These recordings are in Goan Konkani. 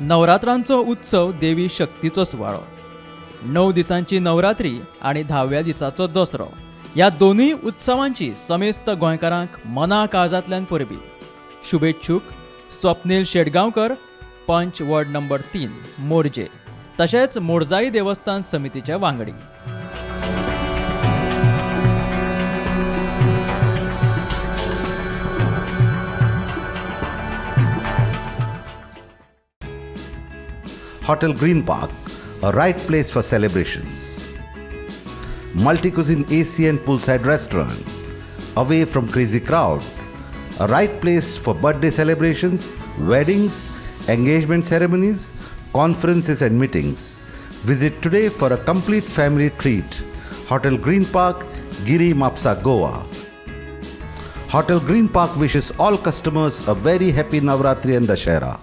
नवरात्रांचो उत्सव देवी शक्तीचो सुवाळो. 9 दिसांची नवरात्री आनी 10व्या दिसाचो दसरो ह्या दोनूय उत्सवांची समेस्त गोंयकारांक मना काळजांतल्यान परबी. शुभेच्छुक स्वप्नील शेटगांवकर, पंच वॉर्ड नंबर 3 मोरजे, तशेंच मोरजाई देवस्थान समितीचे वांगडी. Hotel Green Park, a right place for celebrations. Multi-cuisine AC and poolside restaurant, away from crazy crowd. A right place for birthday celebrations, weddings, engagement ceremonies, conferences and meetings. Visit today for a complete family treat. Hotel Green Park, Giri Mapsa, Goa. Hotel Green Park wishes all customers a very happy Navratri and Dashera.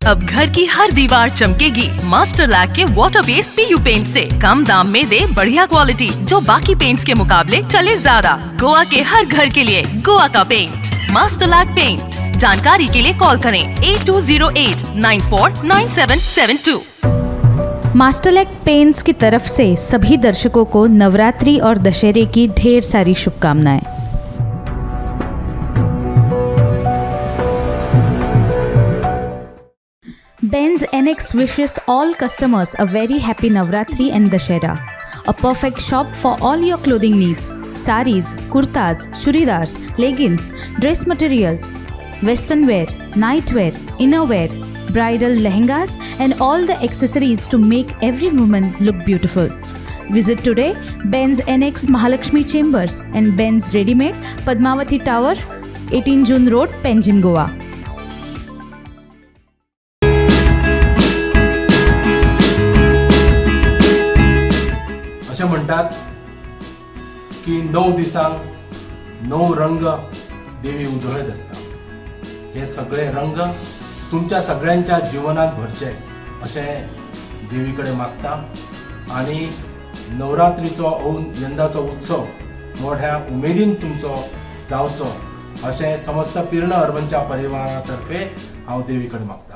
अब घर की हर दीवार चमकेगी मास्टर लैक के वाटर बेस्ड पीयू पेंट से। कम दाम में दे बढ़िया क्वालिटी, जो बाकी पेंट्स के मुकाबले चले ज्यादा। गोवा के हर घर के लिए गोवा का पेंट, मास्टर लैक पेंट। जानकारी के लिए कॉल करें 8208949772। मास्टरलैक पेंट्स की तरफ से सभी दर्शकों को नवरात्रि और दशहरे की ढेर सारी शुभकामनाएं। Benz NX wishes all customers a very happy Navratri and Dashera. A perfect shop for all your clothing needs: saris, kurtas, churidars, leggings, dress materials, western wear, night wear, inner wear, bridal lehengas, and all the accessories to make every woman look beautiful. Visit today Benz NX Mahalakshmi Chambers and Benz Readymade, Padmavati Tower, 18 June Road, Panjim, Goa. अशें म्हणटात की 9 दिसांक 9 रंग देवी उधळत आसता. हे सगळे रंग तुमच्या सगळ्यांच्या जिवनात भरचे अशें देवी कडेन मागता आनी नवरात्रीचो यंदाचो उत्सव मोठ्या उमेदीन तुमचो जावचो अशें समस्त पिर्ण अर्बनच्या परिवारा तर्फे हांव देवी कडेन मागता.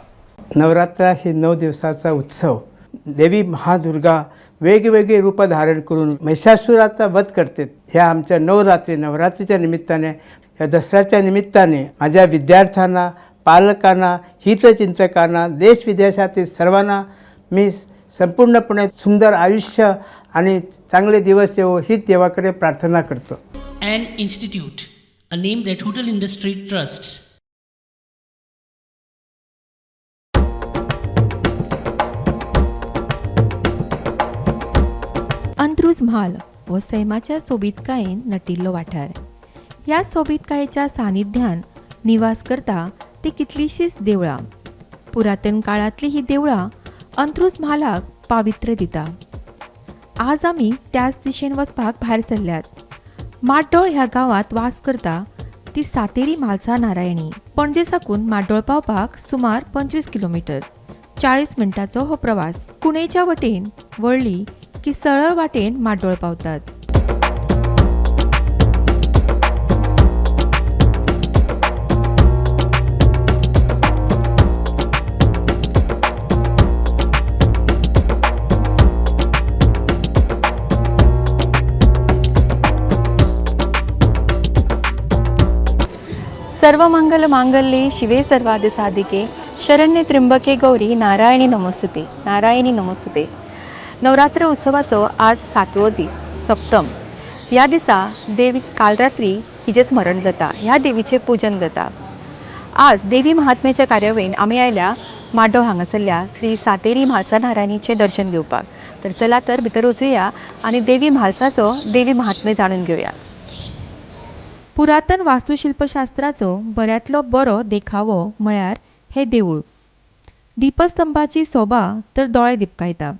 नवरात्र ही 9 दिवसाचा उत्सव. देवी महादुर्गा वेगवेगळी रूपं धारण करून महिषासुराचा वध करते. ह्या आमच्या नवरात्री नवरात्रीच्या निमित्ताने, या दसऱ्याच्या निमित्ताने माझ्या विद्यार्थ्यांना, पालकांना, हितचिंतकांना, देशविदेशातील सर्वांना मी संपूर्णपणे सुंदर आयुष्य आणि चांगले दिवस येवो हीच देवाकडे प्रार्थना करतो. An institute, a name that hotel industry trusts. Antruz म्हाल हो सैमाच्या सोबीतकायेन नटिल्लो वाठार. ह्या सोबीतकायेच्या सानिध्यान निवास करता ती कितलींशींच देवळां. पुरातन काळांतली ही देवळां अंत्रूज म्हालाक पावित्र्य दिता. आज आमी त्याच दिशेन वचपाक भायर सरल्यात. माड्डोळ ह्या गांवांत वास करता ती सातेरी म्हालसा नारायणी. पणजे साकून माड्डोळ पावपाक सुमार 25 किलोमिटर, 40 मिनटांचो हो प्रवास. कुणेच्या वटेन वळ्ळी की सरळ वाटेन माड्डोळ पावतात. सर्वमंगल मांगल्ये शिवे सर्वार्थ साधिके शरण्ये त्र्यंबके गौरी नारायणी नमोस्तुते, नारायणी नमोस्तुते. नवरात्र उत्सवाचो आज 7वो दीस, सप्तम. ह्या दिसा देवी कालरात्री हिजें स्मरण जाता, ह्या देवीचें पूजन जाता. आज देवी महात्म्याच्या कार्यावळीन आमी आयल्या माड्डोळ हांगासरल्या श्री सातेरी म्हालसा नारायणीचें दर्शन घेवपाक. तर चला तर भितर वचुया आनी देवी म्हालसाचो देवी महात्म्य जाणून घेवया. पुरातन वास्तुशिल्पशास्त्राचो बऱ्यांतलो बरो देखावो म्हळ्यार हें देवूळ. दीपस्तंभाची सोबा तर दोळे दिपकायता.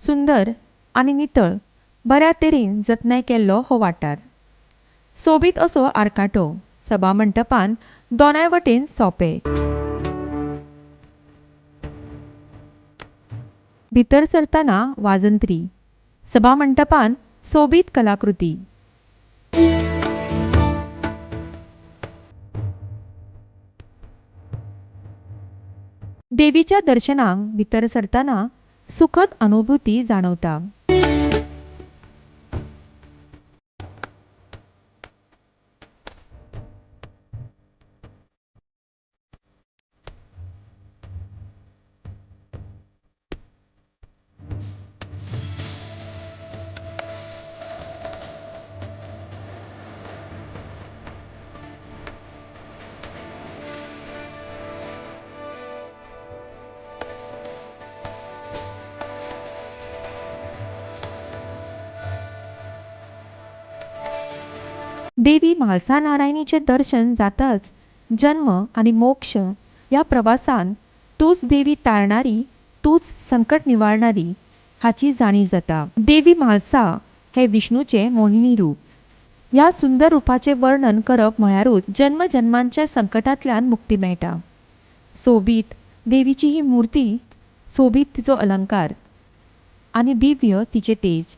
सुंदर आनी नितळ बऱ्या तरेन जतनाय केल्लो हो वाठार. सोबीत असो आरकाटो, सभा मंटपान दोनाय वटेन सोपे. भितर सरतना वाजंत्री, सभा मंटपान सोबीत कलाकृती. देवीच्या दर्शनाक भितर सरतना सुखद अनुभूती जाणवता. देवी म्हालसा नारायणीचें दर्शन जाताच जन्म आनी मोक्ष ह्या प्रवासान तूंच देवी तारणारी, तूंच संकट निवारणारी हाची जाणीव जाता. देवी म्हालसा हें विष्णूचें मोहिनी रूप. ह्या सुंदर रुपाचें वर्णन करप म्हळ्यारूच जन्म जन्मांच्या संकटांतल्यान मुक्ती मेळटा. सोबीत देवीची ही मूर्ती, सोबीत तिचो अलंकार आनी दिव्य तिचें तेज.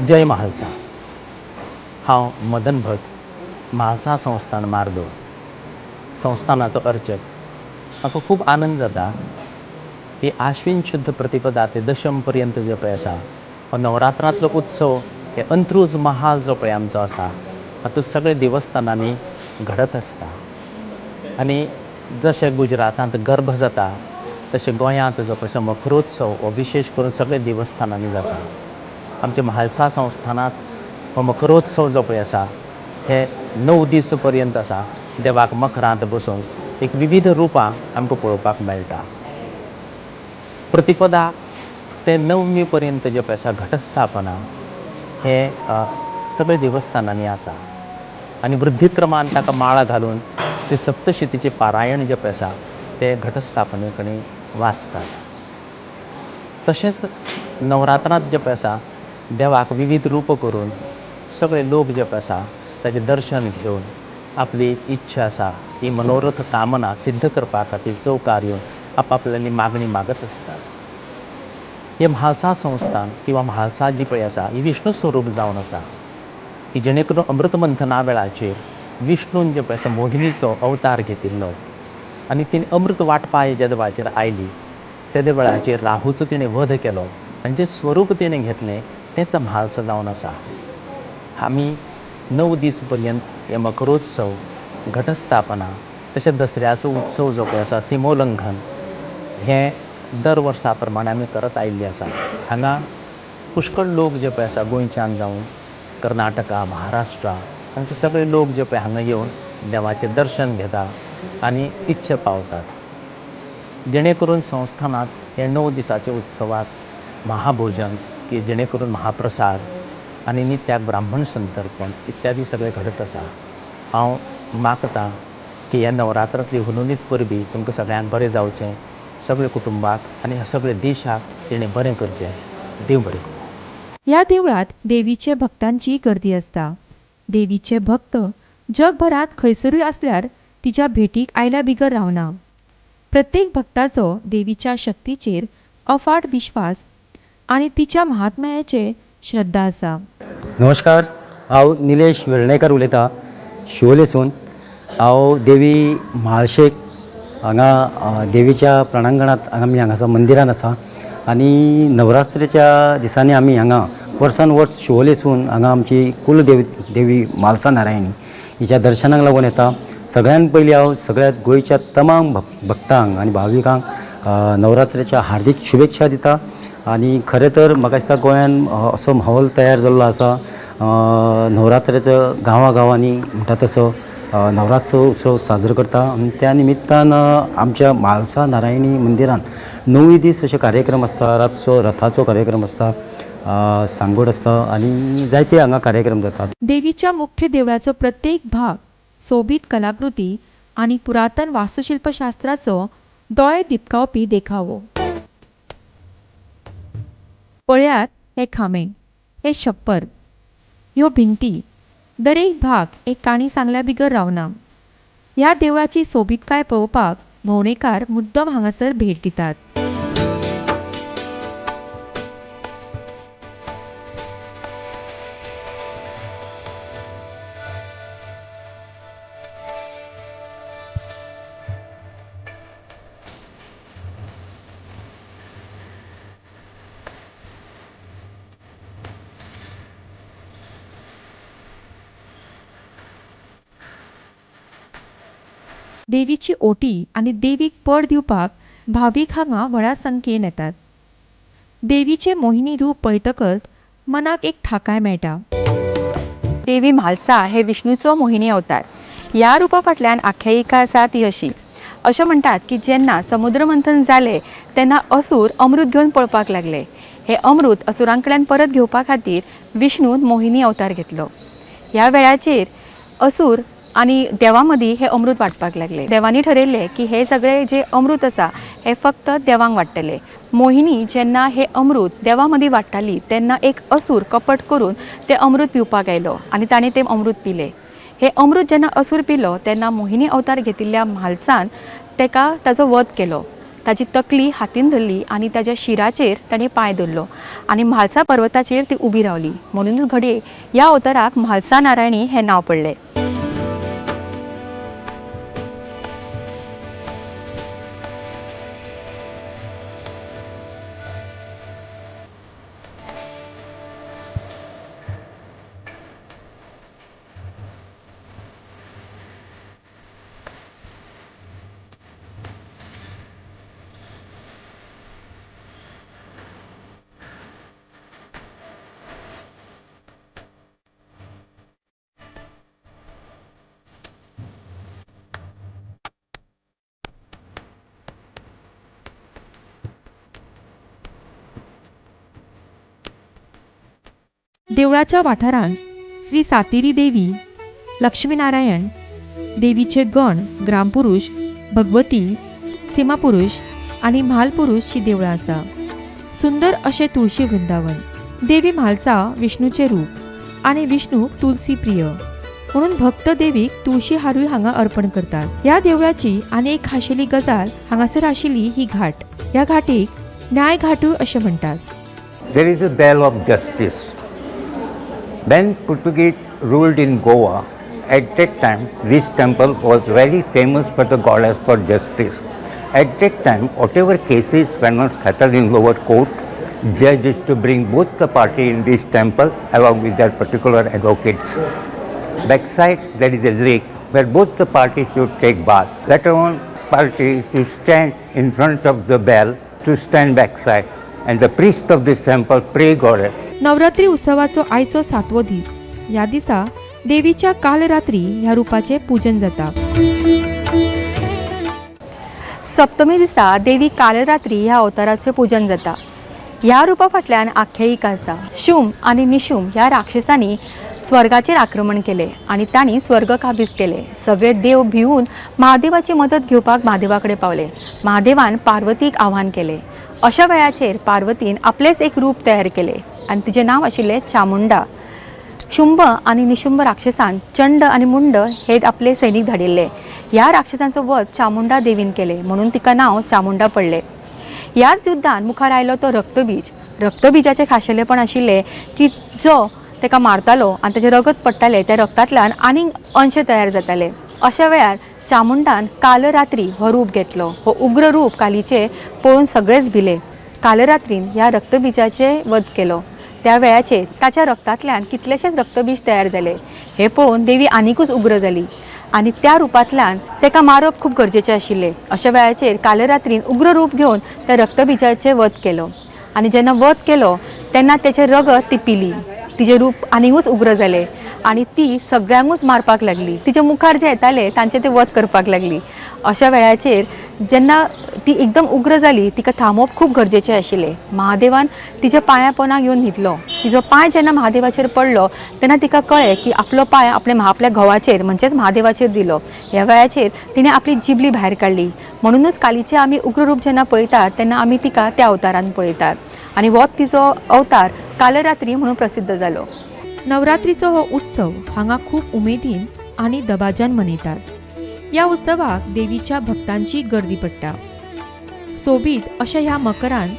जय म्हालसा. हांव मदन भट, म्हालसा संस्थान मार्दोळ संस्थानाचो अर्चक. म्हाका खूब आनंद जाता की आश्विन शुद्ध प्रतिपदा ते दशम पर्यंत जो पळय आसा हो नवरात्रांतलो उत्सव हे अंत्रूज महाल जो पळय आमचो आसा हातूंत सगळे देवस्थानांनी घडत आसता. आनी जशें गुजरातांत गर्भ जाता तशें गोंयांत जो पळय मखरोत्सव हो विशेश करून सगळे देवस्थानांनी जाता. आमच्या म्हालसा संस्थानांत हो मखरोत्सव जो पळय आसा हे 9 दीस पर्यंत आसा. देवाक मखरांत बसून एक विविध रुपां आमकां पळोवपाक मेळटा. प्रतिपदा ते नवमी पर्यंत जे पळय आसा घटस्थापना हे सगळे देवस्थानांनी आसा आनी वृद्धीक्रमान ताका माळा घालून ते सप्तशतीचें पारायण जें पळय आसा ते घटस्थापने कडेन वाचतात. तशेंच नवरात्रांत जें पळय आसा देवाक विविध रूप करून सगळे लोक जे पळय आसा ताचें दर्शन घेवन आपली इच्छा आसा ही मनोरथ कामना सिद्ध करपा खातीर चौकार येवन आपापल्याली मागणी मागत आसतात. हे म्हालसा संस्थान किंवा म्हालसा जी पळय आसा ही विष्णू स्वरूप जावन आसा की जेणे करून अमृतमंथना वेळाचेर विष्णून जे पळय आसा मोहिनीचो अवतार घेतिल्लो आनी तिणें अमृत वांटपा ज्या देवाचेर आयली तेदे वेळाचेर राहूचो तिणें वध केलो आनी जें स्वरूप तिणें घेतलें तेंच म्हालसा जावन आसा. आमी 9 दीस पर्यंत हे मकरोत्सव, घटस्थापना तशेंच दसऱ्याचो उत्सव जो पळय आसा सिमोलंघन हें दर वर्सा प्रमाणे आमी करत आयिल्ले आसा. हांगा पुष्कळ लोक जे पळय आसा गोंयच्यान जावं कर्नाटका, महाराष्ट्रा हांगचे सगळे लोक जे पळय हांगा येवन देवाचें दर्शन घेता आनी इच्छा पावतात. जेणे करून संस्थानांत हे 9 दिसाचे उत्सवाक महाभोजन की जेणे करून महाप्रसाद आनी नित्याक ब्राह्मण संतर्पण इत्यादी सगळें घडत आसा. हांव मागता की ह्या नवरात्रांतली हुनहुनीत परबी तुमकां सगळ्यांक बरें जावचें, सगळे कुटुंबाक आनी ह्या सगळे देशाक तेणें बरें करचें. देव बरें करूं. ह्या देवळांत देवीचे भक्तांची गर्दी आसता. देवीचे भक्त जगभरांत खंयसरूय आसल्यार तिच्या भेटीक आयल्या बिगर रावना. प्रत्येक भक्ताचो देवीच्या शक्तीचेर अफाट विश्वास आनी तिच्या महात्म्याचे श्रद्धा आसा. नमस्कार, हांव निलेश वेर्णेकर उलयतां शिवोलेसून. हांव देवी म्हाळशेक हांगा देवीच्या प्रांगणांत आमी हांगासर मंदिरान आसा. आनी नवरात्रेच्या दिसांनी आमी हांगा वर्सान वर्स शिवोलेसून हांगा आमची कुलदेवी देवी म्हालसा नारायणी हिच्या दर्शनाक लागून येता. सगळ्यान पयलीं हांव सगळ्या गोंयच्या तमाम भक्तांक आनी भाविकांक नवरात्रेच्या हार्दीक शुभेच्छा दिता. आनी खरें तर म्हाका दिसता गोंयान असो माहोल तयार जाल्लो आसा, नवरात्रेचो गांवागांवांनी म्हणटा तसो नवरात्र उत्सव साजरो करता. आनी त्या निमित्तान आमच्या म्हालसा नारायणी मंदिरान 9 दीस अशे कार्यक्रम आसता. रातचो रथाचो कार्यक्रम आसता, सांगोड आसता आनी जायते हांगा कार्यक्रम जातात. देवीच्या मुख्य देवळाचो प्रत्येक भाग सोबीत कलाकृती आनी पुरातन वास्तुशिल्पशास्त्राचो दोळे दिपकावपी देखावो. पळयात हे खांबे, हे छप्पर, ह्यो भिंती, दरेक भाग एक काणी सांगल्या बिगर रावना. ह्या देवळाची सोबीतकाय पळोवपाक भोंवडेकार मुद्दम हांगासर भेट दितात. देवीची ओटी आनी देवीक पड दिवपाक भावीक हांगा व्हडा संख्येन येतात. देवीचे मोहिनी रूप पळयतकच मनाक एक थाकाय मेळटा. देवी म्हालसा हे विष्णूचो मोहिनी अवतार. ह्या रुपा फाटल्यान आख्यायिका आसा ती अशी. अशें म्हणटात की जेन्ना समुद्र मंथन जालें तेन्ना असूर अमृत घेवन पळपाक लागले. हे अमृत असुरां कडल्यान परत घेवपा खातीर विष्णून मोहिनी अवतार घेतलो. ह्या वेळाचेर असूर आनी देवा मदीं हे अमृत वांटपाक लागले. देवांनी ठरयल्लें की हे सगळे जे अमृत आसा हे फक्त देवांक वांट्टले. मोहिनी जेन्ना हे अमृत देवा मदीं वांट्टाली तेन्ना एक असूर कपट करून ते अमृत पिवपाक आयलो आनी ताणें तें अमृत पिलें. हे अमृत जेन्ना असूर पिलो तेन्ना मोहिनी अवतार घेतिल्ल्या म्हालसान ताका ताजो वध केलो. ताजी तकली हातीन धरली आनी ताज्या शिराचेर ताणें पांय दवरलो आनी म्हालसा पर्वताचेर ती उबी रावली. म्हणूनच घडये ह्या अवताराक म्हालसा नारायणी हें नांव पडलें. देवळाच्या वाठारांत श्री सातेरी देवी, लक्ष्मीनारायण देवीचे गण, ग्रामपुरुष, भगवती, सीमापुरुष आनी म्हालपुरुष ही देवळां आसा. सुंदर अशें तुळशी वृंदावन. देवी म्हालसा विष्णूचें रूप आनी विष्णूक तुलसी प्रिय म्हणून भक्त देवीक तुळशी हारूय हांगा अर्पण करतात. ह्या देवळाची आनी एक खाशेली गजाल हांगासर आशिल्ली ही घाट. ह्या घाटीक न्याय घाटूय अशें म्हणटात. There is a bell of justice. When Portuguese ruled in Goa, at that time this temple was very famous for the goddess for justice. At that time, whatever cases were not settled in lower court, judge used to bring both the party in this temple along with their particular advocates. Backside there is a lake where both the parties should take bath. Later on, parties to stand in front of the bell, to stand backside, and the priest of this temple pray goddess. Navratri उत्सवाचो आयचो 7वो दीस. ह्या दिसा देवीच्या कालरात्री ह्या रुपाचें पूजन जाता. सप्तमी दिसा देवी कालरात्री ह्या अवताराचें पूजन जाता. ह्या रुपा फाटल्यान आख्यायिका आसा. शुंभ आनी निशुंभ ह्या राक्षसांनी स्वर्गाचेर आक्रमण केलें आनी तांणी स्वर्ग काबीज केले. सगळे देव भिवून महादेवाची मदत घेवपाक महादेवा कडेन पावले. महादेवान पार्वतीक आव्हान केलें. अशा वेळाचेर पार्वतीन आपलेंच एक रूप तयार केलें आनी तिचें नांव आशिल्लें चामुंडा. शुंभ आनी निशुंभ राक्षसान चंड आनी मुंड हे आपले सैनीक धाडिल्ले. ह्या राक्षसांचो वध चामुंडा देवीन केलें म्हणून तिका नांव चामुंडा पडलें. ह्याच युद्धान मुखार आयलो तो रक्तबीज. रक्तबीजाचें खाशेलेपण आशिल्लें की जो ताका मारतालो आनी ताचें रगत पडटालें त्या रगतांतल्यान आनीक अंश तयार जाताले. अशा वेळार चामुंडान कालरात्री हो रूप घेतलो. हो उग्र रूप कालीचें पळोवन सगळेच भिले. कालरात्रीन ह्या रक्तबिजाचे वध केलो. त्या वेळाचेर ताच्या रक्तांतल्यान कितलेशेच रक्तबीज तयार जाले. हें पळोवन देवी आनिकूच उग्र जाली आनी त्या रुपांतल्यान ताका मारप खूब गरजेचें आशिल्लें. अशा वेळाचेर कालरात्रीन उग्र रूप घेवन त्या रक्तबिजाचें वध केलो आनी जेन्ना वध केलो तेन्ना तेचें रगत ती पिली. तिचें रूप आनिकूच उग्र जालें आनी ती सगळ्यांकूच मारपाक लागली. तिच्या मुखार जे येताले तांचें ते वध करपाक लागली. अशा वेळाचेर जेन्ना ती एकदम उग्र जाली तिका थांबोवप खूब गरजेचें आशिल्लें. महादेवान तिच्या पांया पोंदाक येवन न्हिदलो. तिचो पांय जेन्ना महादेवाचेर पडलो तेन्ना तिका कळ्ळें की आपलो पांय आपल्या आपल्या घोवाचेर म्हणजेच महादेवाचेर दिलो. ह्या वेळाचेर तिणें आपली जिबली भायर काडली. म्हणुनूच कालीचें आमी उग्र रूप जेन्ना पळयतात तेन्ना आमी तिका त्या अवतारान पळयतात आनी हो तिचो अवतार कालरात्री म्हणून प्रसिद्ध जालो. नवरात्रीचो हो उत्सव हांगा खूब उमेदीन आनी दबाज्यान मनयतात. ह्या उत्सवाक देवीच्या भक्तांची गर्दी पडटा. सोबीत अशा ह्या मकरान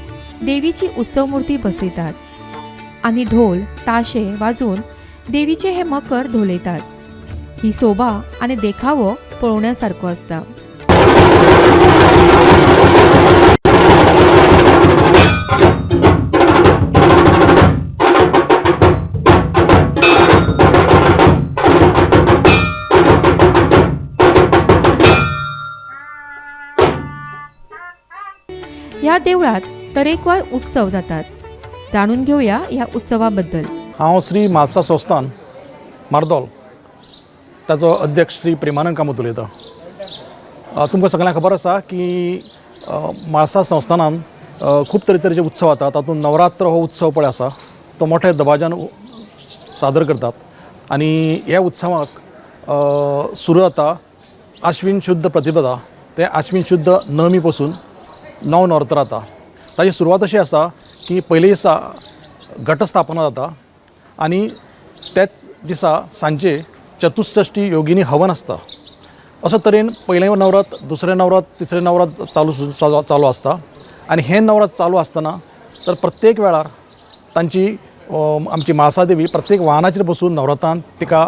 देवीची उत्सवमूर्ती बसयतात आनी ढोल ताशे वाजोवन देवीचे हे मकर धोलयतात. ही सोबा आनी देखावो पळोवण्या सारको आसता. ह्या देवळात तरेकवार उत्सव जातात. जाणून घेऊया ह्या उत्सवाबद्दल. हांव श्री म्हालसा संस्थान मार्दोल ताचो अध्यक्ष श्री प्रेमानंद कामत उलयता. तुमकां सगळ्यांक खबर आसा की म्हालसा संस्थानान खूब तरेतरेचे उत्सव जाता. तातूंत नवरात्र हो उत्सव पळय आसा तो मोठ्या दबाज्यान सादर करतात आनी ह्या उत्सवाक सुरू जाता आश्विन शुद्ध प्रतिपदा ते आश्विन शुद्ध नवमी पसून 9 नवरात्र जाता. ताची सुरवात अशी आसा की पयले दिसा घटस्थापना जाता आनी त्याच दिसा सांजे चतुष्षष्टी योगिनी हवन आसता. अशे तरेन पयलें नवरात, दुसरें नवरात, तिसरें नवरात चालू चालू आसता आनी हें नवरात चालू आसतना तर प्रत्येक वेळार तांची आमची म्हाळसा देवी प्रत्येक वाहनाचेर बसून नवरातान तिका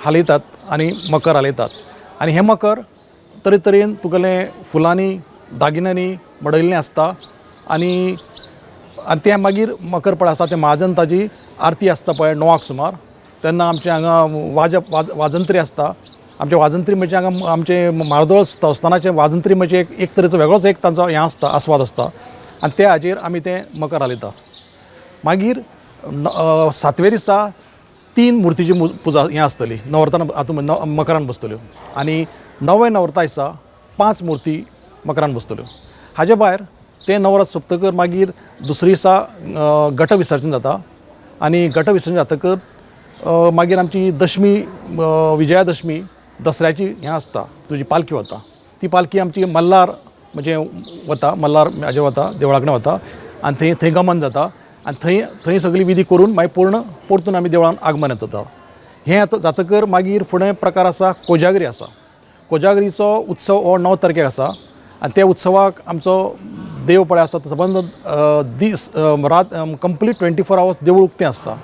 हालयतात आनी मकर हालयतात आनी हें मकर तरेतरेन तुगेलें फुलांनी दागिन्यांनी मडयल्लें आसता आनी आनी तें मागीर मकर पळय आसा तें महाजन ताजी आरती आसता पळय 9 सुमार तेन्ना आमचे हांगा वाजंत्री आसता. आमचे वाजंत्री म्हणजे हांगा आमचे मार्दोळ संस्थानाचे वाजंत्री म्हणजे एक तरेचो वेगळोच एक तांचो हें आसता, आस्वाद आसता आनी त्या हाजेर आमी तें मकर हालयता. मागीर 7व्या दिसा 3 मुर्तीची पुजा हें आसतली नवरात्रान हातूंत मकरान बसतल्यो आनी 9व्या नवरात्रा दिसा 5 मुर्ती मकरान बसतल्यो. हाजे भायर तें नवरात्र सोंपतकर मागीर दुसरे दिसा घट विसर्जन जाता आनी घट विसर्जन जातकर मागीर आमची दशमी विजयादशमी दसऱ्याची हें आसता तुजी पालखी वता. ती पालखी आमची मल्हार म्हणजे वता, मल्हार हाजेर वता, देवळा कडेन वता आनी थंय थंय गमन जाता आनी थंय थंय सगळी विधी करून मागीर पूर्ण परतून आमी देवळान आगमन जाता. हें आतां जातकर मागीर फुडें प्रकार आसा कोजागरी आसा. कोजागरीचो उत्सव हो 9 तारखेक आसा आनी त्या उत्सवाक आमचो देव पळय आसा तो सबंद दीस रात कंप्लीट 24 आवर्स देवूळ उक्तें आसता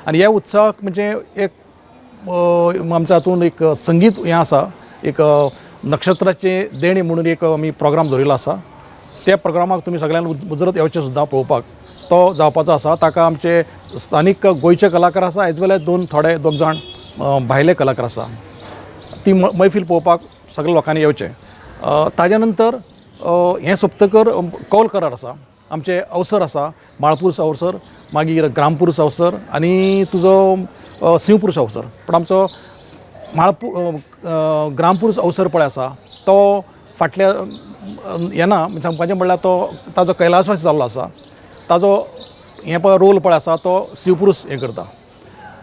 आनी ह्या उत्सवाक म्हणजे एक आमच्या हातून एक संगीत हें आसा, एक नक्षत्राचें देणें म्हणून एक आमी प्रोग्राम दवरिल्लो आसा. त्या प्रोग्रामाक तुमी सगळ्यांनी मुजरत येवचें सुद्दां पळोवपाक तो जावपाचो आसा. ताका आमचे स्थानीक गोंयचे कलाकार आसा एज वेल एज थोडे दोग जाण भायले कलाकार आसा. ती मैफील पळोवपाक सगळ्या लोकांनी येवचें. ताज्या नंतर हें सोंपतकर कौल करार आसा, आमचे अवसर आसा, माळपुरूस अवसर, मागीर ग्रामपुरूस अवसर आनी तुजो सिंहपुरूस अवसर. पूण आमचो ग्रामपुरूस अवसर पळय आसा तो फाटल्या येना सांगपाचें म्हणल्यार तो ताजो कैलासवासी जाल्लो आसा. ताजो हें पळय रोल पळय आसा तो शिवपुरूस हें करता.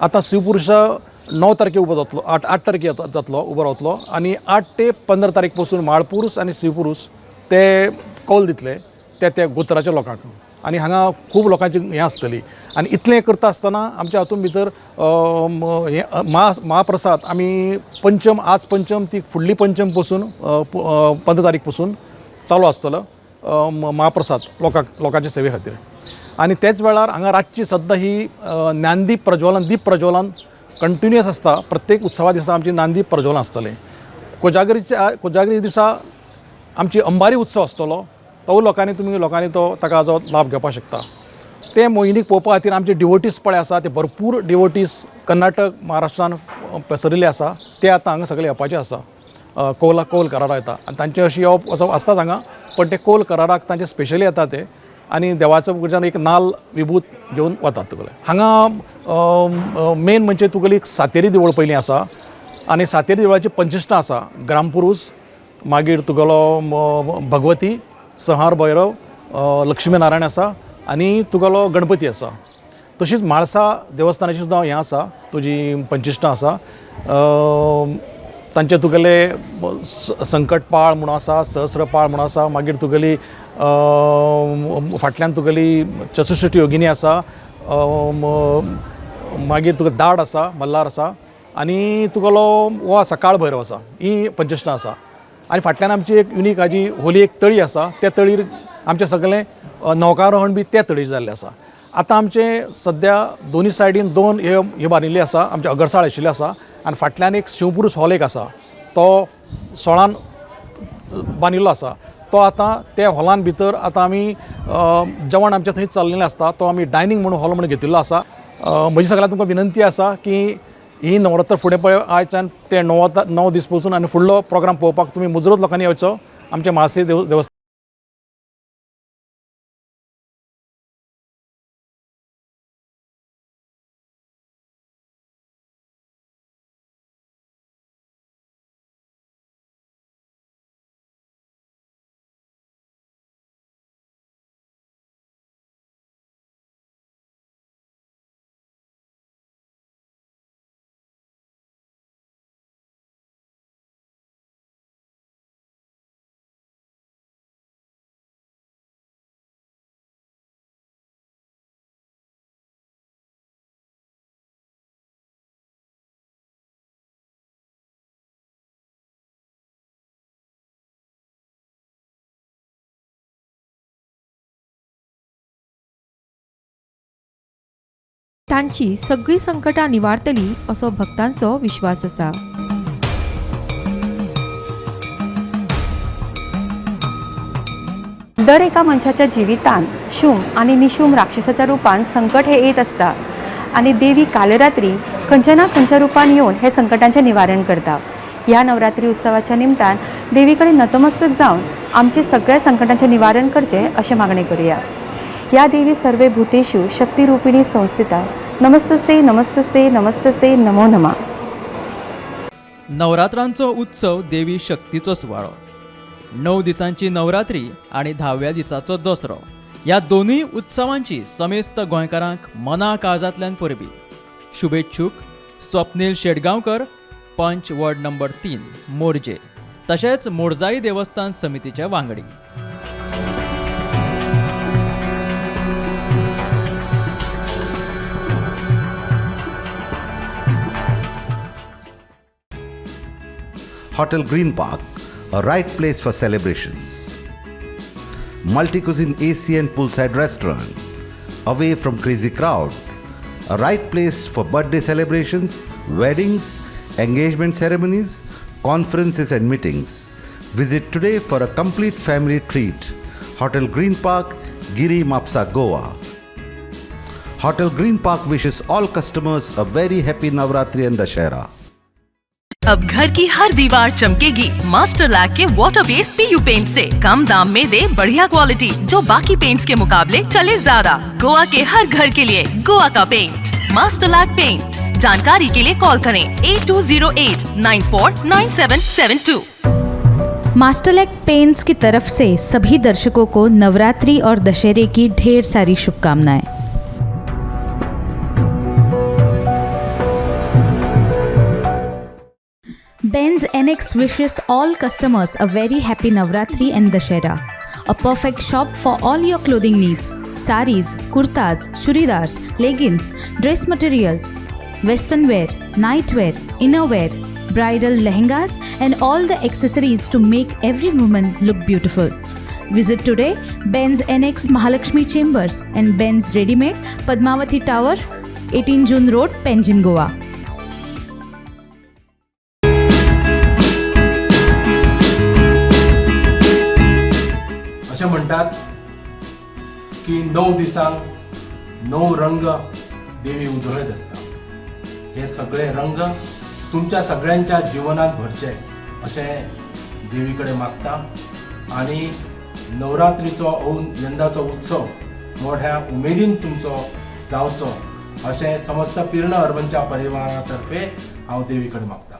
आतां शिवपुरुशा 9 तारखे उबो जातलो, 8 तारखे जातलो उबो रावतलो आनी 8 ते 15 तारीख पसून माळपुरूस आनी शिवपुरूस ते कौल दितले त्या त्या गोत्राच्या लोकांक आनी हांगा खूब लोकांची हें आसतली. आनी इतलें करता आसतना आमच्या हातूंत भितर हें महाप्रसाद आमी पंचम, आज पंचम ती फुडली पंचम पसून 15 तारीख पसून चालू आसतलो महाप्रसाद लोकांच्या सेवे खातीर. आनी त्याच वेळार हांगा रातची सद्दां ही ज्ञानदीप प्रज्वलन, दीप प्रज्वलन कंटिन्युअस आसता. प्रत्येक उत्सवा दिसा आमची नांदीप प्रज्वलन आसतलें. कोजागरी दिसा आमची अंबारी उत्सव आसतलो, तो लोकांनी तुमी लोकांनी तो ताका जो लाभ घेवपाक शकता. ते मोहिनीक पळोवपा खातीर आमचे डिवोटीस पळय आसा ते भरपूर डिवोटीस कर्नाटक महाराष्ट्रान पसरिल्ले आसा, ते आतां हांगा सगळे येवपाचे आसा. कोल कोल करारा येता आनी तांचे अशी येवप असो आसताच हांगा, पण ते कोल कराराक तांचे स्पेशली येता ते आनी देवाचो कडच्यान एक नाल्ल विभूत घेवन वतात तुगेले. हांगा मेन म्हणजे तुगेली एक सातेरी देवूळ पयलीं आसा आनी सातेरी देवळाची पंचिश्टां आसा, ग्रामपुरूस, मागीर तुगेलो भगवती, संहार भैरव, लक्ष्मी नारायण आसा आनी तुगेलो गणपती आसा. तशीच म्हाळसा देवस्थानाची सुद्दां हें आसा, तुजी पंचिश्टां आसा. तांचे तुगेले संकटपाळ म्हणून आसा, सहस्रपाळ म्हणून आसा, मागीर तुगेली फाटल्यान तुगेली चतुष्टी योगिनी आसा, मागीर तुका दाड आसा, मल्हार आसा आनी तुगेलो हो आसा काळभैरव आसा. ही पंचेश्टां आसा. आनी फाटल्यान आमची एक युनीक हाजी होली एक तळी आसा, त्या तळीर आमचें सगळें नौकारोहण बी त्या तळीर जाल्लें आसा. आतां आमचें सद्या दोनी सायडीन दोन हे बांदिल्ले आसा, आमचे अगरसाळ आशिल्ले आसा आनी फाटल्यान एक शिवपुरूस हॉल एक आसा, तो सोळान बांदिल्लो आसा. तो आतां त्या हॉलान भितर आतां आमी जेवण आमचें थंय चल्लेलें आसता, तो आमी डायनींग म्हणून हॉल म्हणून घेतिल्लो आसा. म्हजी सगळ्यांक तुमकां विनंती आसा की ही नवरात्र फुडें पळय आयच्यान ते 9 दीस पसून आनी फुडलो प्रोग्राम पळोवपाक तुमी मुजरत लोकांनी येवचो आमच्या म्हाळसे देवस्थान. तांची सगळीं संकटां निवारतली असो भक्तांचो विश्वास आसा. दर एका मनशाच्या जिवितांत शूम आनी निशूम राक्षसाच्या रुपान संकट हे येत आसता आनी देवी कालरात्री खंयच्या ना खंयच्या रुपान येवन हे संकटांचें निवारण करता. ह्या नवरात्री उत्सवाच्या निमतान देवी कडेन नतमस्तक जावन आमचे सगळ्या संकटांचें निवारण करचें अशें मागणें करुया. या देवी सर्वे भूतेषु शक्तिरूपिणी संस्थिता नमस्तस्यै नमस्तस्यै नमस्तस्यै नमो नमः. नवरात्रांचो उत्सव देवी शक्तीचो सुवाळो. 9 दिसांची नवरात्री आनी 10व्या दिसाचो दसरो ह्या दोनूय उत्सवांची समेस्त गोंयकारांक मना काळजांतल्यान परबी. शुभेच्छुक स्वप्नील शेटगांवकर, पंच वॉर्ड नंबर 3 मोरजे, तशेंच मोरजाई देवस्थान समितीचे वांगडी. Hotel Green Park, a right place for celebrations. Multi-cuisine AC and poolside restaurant, away from crazy crowd. A right place for birthday celebrations, weddings, engagement ceremonies, conferences and meetings. Visit today for a complete family treat. Hotel Green Park, Giri Mapsa, Goa. Hotel Green Park wishes all customers a very happy Navratri and Dashera. अब घर की हर दीवार चमकेगी मास्टर लैक के वाटर बेस्ड पीयू पेंट से। कम दाम में दे बढ़िया क्वालिटी जो बाकी पेंट्स के मुकाबले चले ज्यादा। गोवा के हर घर के लिए गोवा का पेंट मास्टर लैक पेंट। जानकारी के लिए कॉल करें 8208 949772। मास्टर लैक पेंट्स की तरफ से सभी दर्शकों को नवरात्रि और दशहरे की ढेर सारी शुभकामनाएं। Benz NX wishes all customers a very happy Navratri and Dashera. A perfect shop for all your clothing needs. Saris, kurtas, churidars, leggings, dress materials, western wear, night wear, inner wear, bridal lehengas and all the accessories to make every woman look beautiful. Visit today Benz NX Mahalakshmi Chambers and Benz Readymade, Padmavati Tower, 18 June Road, Panjim, Goa. अशें म्हणटात म्हणटात की 9 दिसांक 9 रंग देवी उधळत आसता. हे सगळे रंग तुमच्या सगळ्यांच्या जिवनात भरचे अशें देवी कडेन मागता आनी नवरात्रीचो यंदाचो उत्सव मोठ्या उमेदीन तुमचो जावचो अशें समस्त पिर्ण अर्बनच्या परिवारा तर्फे हांव देवी कडेन मागता.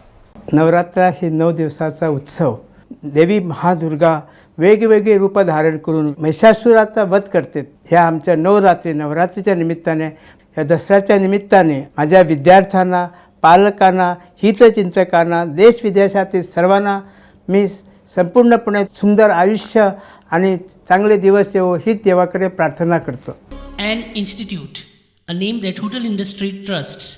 नवरात्रा ही 9 दिवसाचा उत्सव. देवी महादुर्गा वेगवेगळी रूपं धारण करून महिषासुराचा वध करते. ह्या आमच्या नवरात्री नवरात्रीच्या निमित्ताने, ह्या दसऱ्याच्या निमित्ताने माझ्या विद्यार्थ्यांना, पालकांना, हितचिंतकांना, देश विदेशातील सर्वांना मी संपूर्णपणे सुंदर आयुष्य आणि चांगले दिवस येवो ही देवाकडे प्रार्थना करतो. An institute, a name that hotel industry trusts.